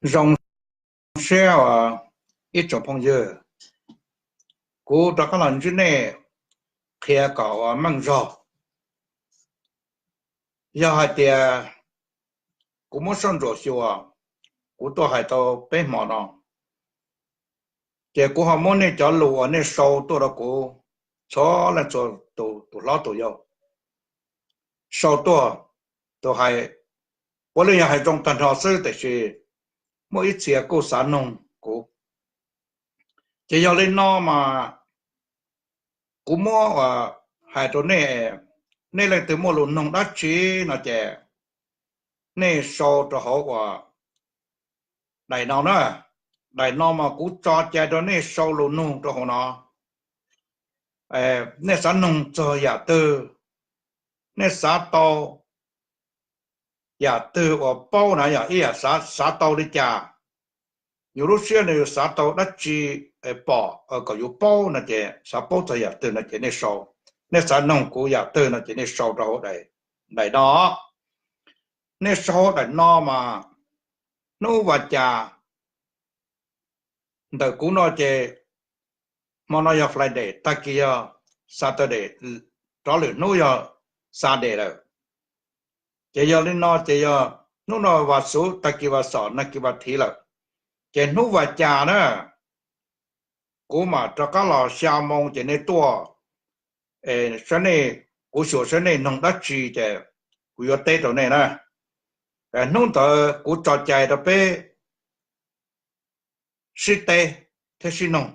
Zoo siab uas ib tsoom phooj ywg, kuv rov qab los ntsib nej qhia kom uas meej zog. Yog hais tias kuv muab soj ntsuam xyuas, kuv tuaj hais tau peb hmo no, ces kuv ho muab nej cov lus uas nej sau tuaj rau kuv, txhua leej txhua tus, tus hlob tus yau sau tuaj, tus hais puav leej yog hais zoo tag nrho xwb, tiam sis muaj ib txhia kuj xav noog kuv. Ces yog li no mas kuv muab uas hais rau nej, nej leej twg muaj lus noog dab tsi no ces nej sau rau hauv uas daim no na. Daim no mas kuv tso cai rau nej sau lus noog rau hauv no. Nej xav noog txog yam twg, nej xav tau yam twg uas paub na, yog ib yam xav tau li cas, yus lub siab nws xav tau dab tsi pom kom yus paub no ces xav paub txog yam twg no ces nej sau. Nej xav noog kuv yam twg no ces nej sau rau hauv daim no. Nej sau daim no mas hnub vas cas ntawm kuv no ces hmo no yog Friday, tag kis yog Saturday, rov lwm hnub yog Sunday lawm. Ces yog li no ces yog hnub no vas xuv, tag kis vas xom, nag kis vas thiv lawm. Ces hnub vas cas na, kuv mam rov qab los xya moo ces nej tuaj, saib nej, kuv xyuas saib nej noog dab tsi ces kuv yuav teb rau nej na. Hnub ntawd kuv tso cai rau peb sib teb thiab sib noog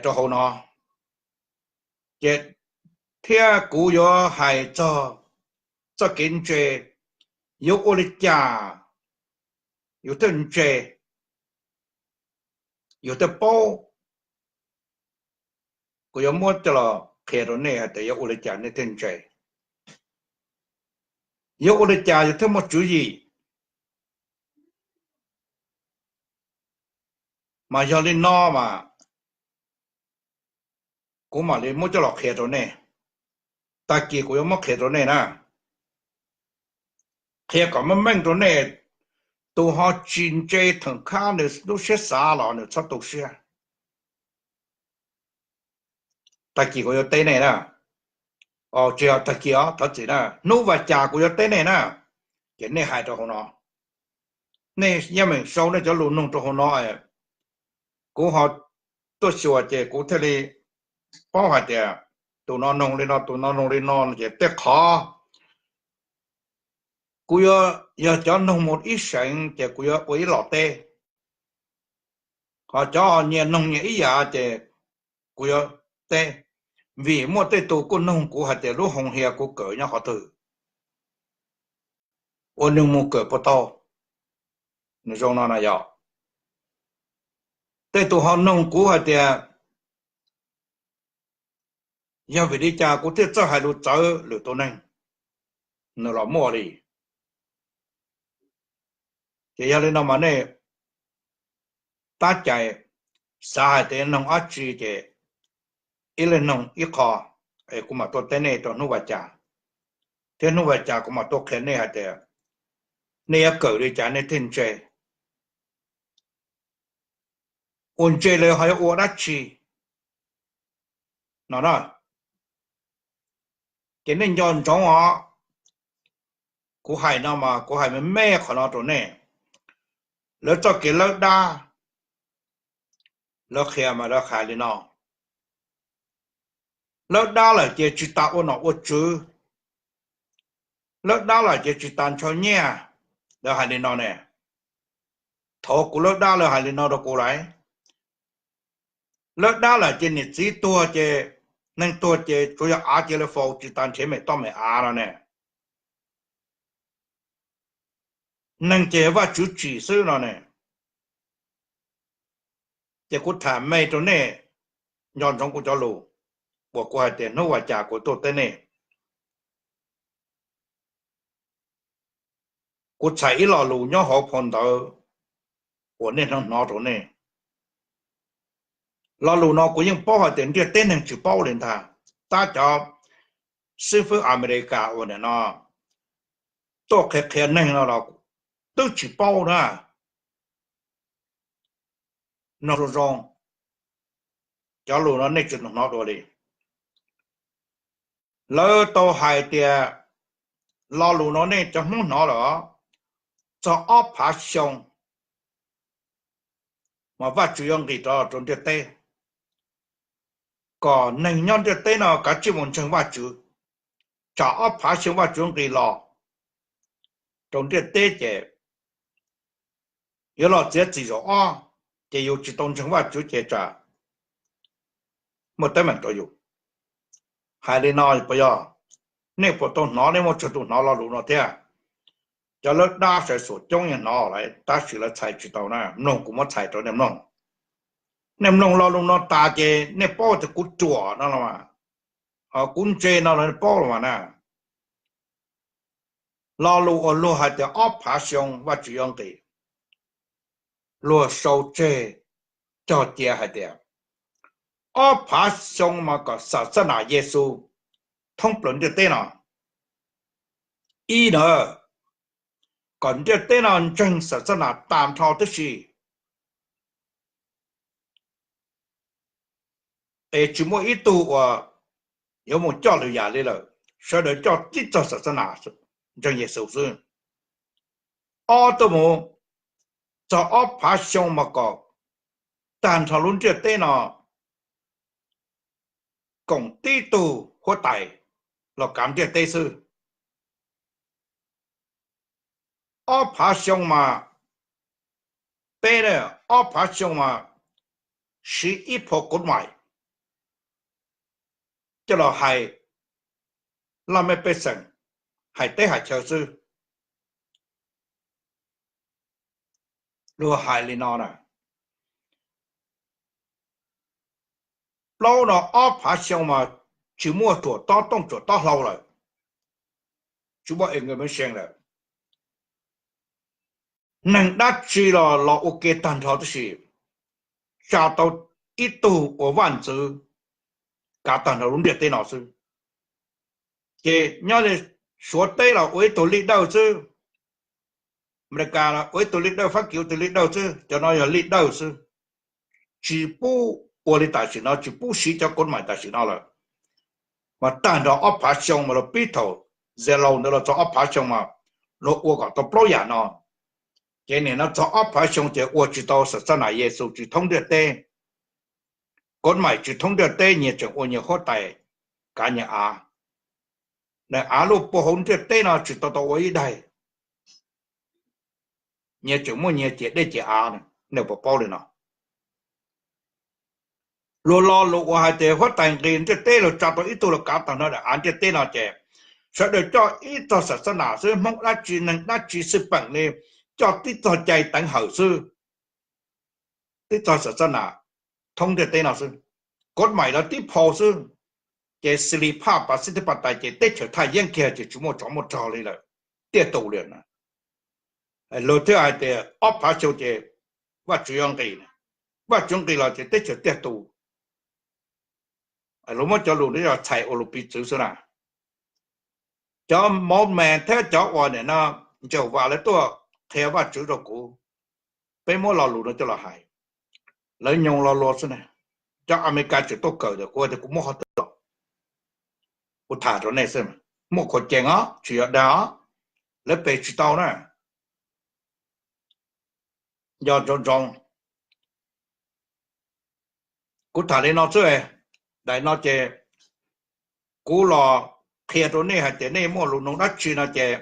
rau hauv no. Ces thiab kuv yuav hais txog txoj kev ntse, yuav ua li cas yus thiaj ntse, yus thiaj paub. Kuv yuav muab coj los qhia rau nej hais tias yuav ua li cas nej thiaj ntse, yuav ua li cas yus thiaj muaj tswv yim. Mas yog li no mas kuv mam li muab coj los qhia rau nej. Tag kis kuv yuav muab qhia rau nej na, qhia kom meej meej rau nej. Tus ho tsis ntse theem khab nws lub siab xav los nws txhob tu siab. Tag kis kuv yuav teb nej na, tsis yog tag kis os, thov txim na, hnub vas cas kuv yuav teb nej na. Ces nej hais rau hauv no, nej yeej meem sau nej cov lus noog rau hauv no, kuv ho tuaj xyuas ces kuv thiaj li paub hais tias tus no noog li no, tus no noog li no, ces tej qhov kuv yuav, yog cov noog mus ib seev ces kuv yuav ua ib los teb. Ho cov nyias noog nyias ib yam ces kuv yuav teb, vim muaj tej tus kuj noog kuv hais tias lub hoo hia kuv kawm nyob qhov twg, ua nws mus kawm puas tau. Nws zoo no na yog, tej tus ho noog kuv hais tias yog vim li cas kuv thiaj txawj hais lus txawv lwm tus neeg, nws los muaj li. Ces yog li no mas nej tab cais xav hais tias noog dab tsi ces ib leeg noog ib qho, es kuv mam tuaj teb nej rau hnub vas cas, thiab hnub vas cas kuv mam tuaj qhia nej hais tias nej yuav kawm li cas nej thiaj ntse. Ua ntse lawm ho yuav ua dab tsi no na. Ces nej nco ntsoov os, kuv hais no mas kuv hais me me qhov no rau nej. Lawv txoj kev lawb dab, lawv qhia mas lawv hais li no, lawb dab lawm ces tsis tas ua nom ua tswv, lawb dab lawm ces tsis tas ntshaw nyiaj, lawv hais li no ne. Thaum kuv lawb dab lawv hais li no rau kuv lawm. Lawb dab lawm ces niam txiv tuag ces, neeg tuag ces tsuas yog av cia li faus tsis tas nrhiav me toj me av no ne. Neeg ces Vajtswv tsim xwb no ne. Ces kuv tham me rau nej, nco ntsoov kuv cov lus uas kuv hais tias hnub vas cas kuv tuaj teb nej. Kuv txhais ib lo lus nyob hauv phau ntawv uas nej hnov hnov rau nej. Lo lus no kuv yeej paub hais tias ntiaj teb neeg tsis paub li ntag, tab cov xib fwb Amelikas uas nim no tuaj qhia qhia neeg no los twb tsis paub na. Mloog zoo zoo, cov lus no nej tsis tau hnov dua li. Lawv tau hais tias lo lus no nej cov Hmoob hnov lawm, txog ob phav xyoo mas Vajtswv yuav nqis rov rau ntiaj teb, kom neeg nyob ntiaj teb no kav tsij mus ntseeg Vajtswv. Tsam ob phav xyoo Vajtswv nqis los rau ntiaj teb ces yuav los txiav txim zaum ob, ces yus tsis tau ntseeg Vajtswv ces tsam muaj teeb meem rau yus. Hais li no puas yog? Nej puas tau hnov, nej muaj tsawg tus hnov lo lus no thiab? Cov lawv dab sawv xuam coob yeej hnov lawm tab sis lawv txhais tsis tau na, mloog kuv muab txhais rau nej mloog. Nej mloog lo lus no tas ces nej paub tias kuv ruam no los, kuv ntse no los nej paub los mas na. Lo lus uas luag hais tias ob phav xyoo Vajtswv yuav nqis, luag sau tseg cog cia hais tias ob phav xyoo mas kom xa xab nas Yexus thoob plaws ntiaj teb no. Ib na, kom ntiaj teb no ntseeg xa xab nas tag nrho tib si, es tsis muaj ib tug uas yuav mus coj lwm yam li lawm, sawv daws coj tib txog xa xab nas ntseeg Yexus xwb. Ob tuaj mus txog ob phav xyoo mas kom tag nrho lub ntiaj teb no koom tib tug huab tais los kav ntiaj teb xwb. Ob phav xyoo mas, peb, ob phav xyoo mas siv ib phav kov mais coj los hais laj mej pej xeem, hais teb hais chaw xwb. Luag hais li no na, plaub no ob phav xyoo mas tsis muaj tsuam tob tooj tsuam tob hlau lawm, tsis muaj e nkees me see lawm. Neeg dab tsi los los ua ke tag nrho tib si, tsa tau ib tug ua vaj ntxwv kav tag nrho lub ntiaj teb no xwb. Ces nyob li Suav teb los ua ib tug lij dawj xwb, Amelikas los ua ib tug lij dawj, Fab Kis ua ib tug lij dawj xwb, cov no yog lij dawj xwb. Tsis pub ua li tam sim no, tsis pub siv cov kov mais tam sim no lawm. Mas tag nrho ob phav xyoo mas luag pib thaum Zelo ntawd los txog ob phav xyoo mas luag ua kom tau plaub yam no. Ces nim no txog ob phav xyoo ces ua tsis tau, xa xab nas Yexus tsis thoob ntiaj teb, kov mais tsis thoob ntiaj teb, nyias tseem ua nyias huab tais, kav nyias av. Nws av luaj puag hauv ntiaj teb no tsis tau tau ua ib daig, nyias tseem muaj nyias ciam dej ciam av, nej puas paub li no? Luag lo lus uas hais tias huab tais nqis ntiaj teb, luag tsa tau ib tug los kav tag nrho daim av ntiaj teb no ces sawv daws coj ib txog xa xab nas xwb, Hmoob dab tsi neeg dab tsi xwb peem li coj tib txog cai teev hawm xwb, tib txog xa xab nas thoob ntiaj teb no xwb. Kov mais lawv tib phau xwb, ces xis li phaj pas xib thib pas tais ces teb chaws thaj yeeb kiag ces tsis muaj tsov muaj rog li lawm, tiaj tus li na. Luag thiaj hais tias ob phav xyoo ces Vajtswv yuav nqis, Vajtswv nqis los ces teb chaws tiaj tus. Luag muab cov lus no yog txhais ua lus piv txwv xwb na. Cov Mormon thiab cov uas nim no ntsaum vas lawv tuaj qhia Vajtswv rau kuv, peb muab lo lus no coj los hais, lawv nyoog lo lus xwb na. Cov Amelikas tseem tuaj kawm ntawm kuv tias kuv muab qhov twg los, kuv tham rau nej xwb, muaj qhuas cees os, tsis yog dag os, lawv pes tsis tau na. Nco ntsoov ntsoov, kuv tham li no xwb. Daim no ces kuv los qhia rau nej hais tias nej muaj lus noog dab tsi no ces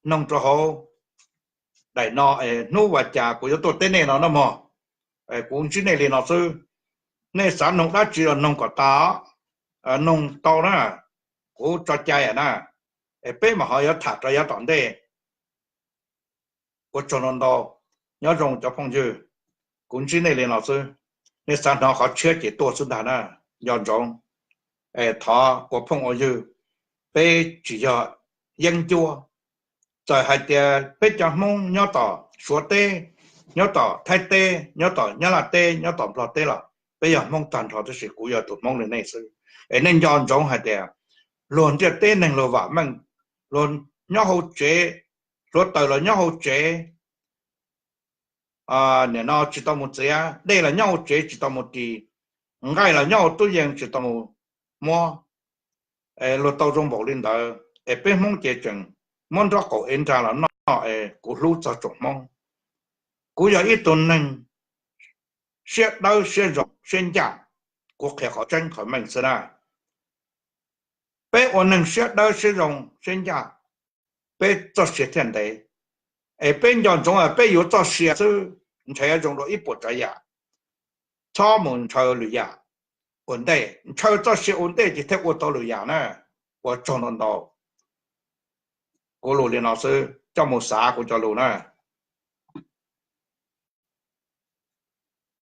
noog rau hauv daim no, hnub vas cas kuv yuav tuaj teb nej no na mog. Kuv ntsib nej li no xwb, nej xav noog dab tsi los noog kom tas, noog tau na, kuv tso cai na, es peb mam ho yuav tham rau yav tom ntej. Ua tsaug ntau ntau, nyob zoo cov phooj ywg, kuv ntsib nej li no xwb. Nej xav hnov qhov tshiab ces tuaj xwb ntag na. Nco ntsoov, thov ua phooj ua ywg, peb tsis yog yeeb ncuab. Txawm hais tias peb cov Hmoob nyob tom Suav teb, nyob tom Thaib teb, nyob tom Nyab Laj teb, nyob tom Nplog teb los peb yog Hmoob tag nrho tab sis kuv yog tus Hmoob li nej xwb. Es nej nco ntsoov hais tias luag ntiaj teb neeg luag vam meej, luag nyob hauv tsev, hluav taws los nyob hauv tsev, nim no tsis tau mus txiav, dej los nyob hauv tsev tsis tau mus ris, nqaij los nyob hauv tub yees tsis tau mus muab. Luag tau zoo npaum li ntawd es peb Hmoob ces tseem muab nraub qaum ev nra los noj es kuv hlub txog tsoom Hmoob. Kuv yog ib tug neeg siab dawb siab zoo siab ncaj, kuv qhia qhov tseeb qhov meej xwb na. Peb ua neeg siab dawb siab zoo siab ncaj, peb txoj sia thiaj ntev. Es peb nco ntsoov peb yuav txoj sia xwb, ntshe zoo dua ib puas tsav yam, txhob mus ntshaw lwm yam ua ntej. Ntshaw txoj sia ua ntej ces thiaj ua tau lwm yam na. Ua tsaug ntau ntau. Kuv lus li no xwb, coj mus xav kuv cov lus na.